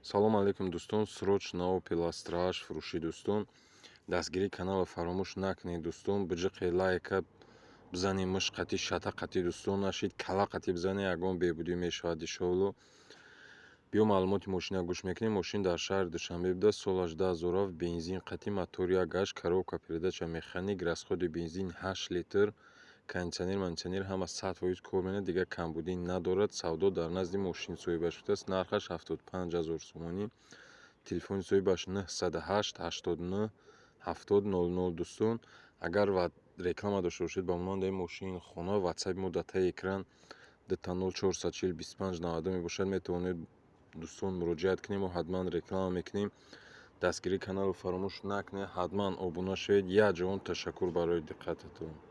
Салом алейкум, дӯстон! Срочно Опел Астра H фурӯшӣ, дӯстон. Дастгирии каналро фаромӯш накунед, дӯстон. Биҷиқе лайка бизанед, муш қатӣ, шата қатӣ, дӯстон, нашид, кала қатӣ бизанед, ягон беҳбудӣ мешавад, иншоалло. Биё, маълумоти мошина гӯш мекунем. Мошин дар шаҳри Душанбе буда, солаш 2007, бензин қатӣ, мотори як гашт, коробка передача механик, расходи бензин 8 литр, кондитсионер, кондитсионер ҳама 100% кор менад, дигар камбудӣ надорад. Савдо дар назди мошин соҳибаш шудааст. Нархаш 75 000 сомонӣ. Телефони соҳибаш 908 89 70 00. Дӯстон, агар реклама дошта бошед ба монанди ин мошин, хона, ватсапи мо дар таи экран 00 440 25 92 мебошад. Метавонед, дӯстон, муроҷиат кунем, мо ҳатман реклама мекунем. Дастгирии каналро фаромӯш накунед, ҳатман обуна шавед. Як ҷаҳон ташаккур барои диққататон.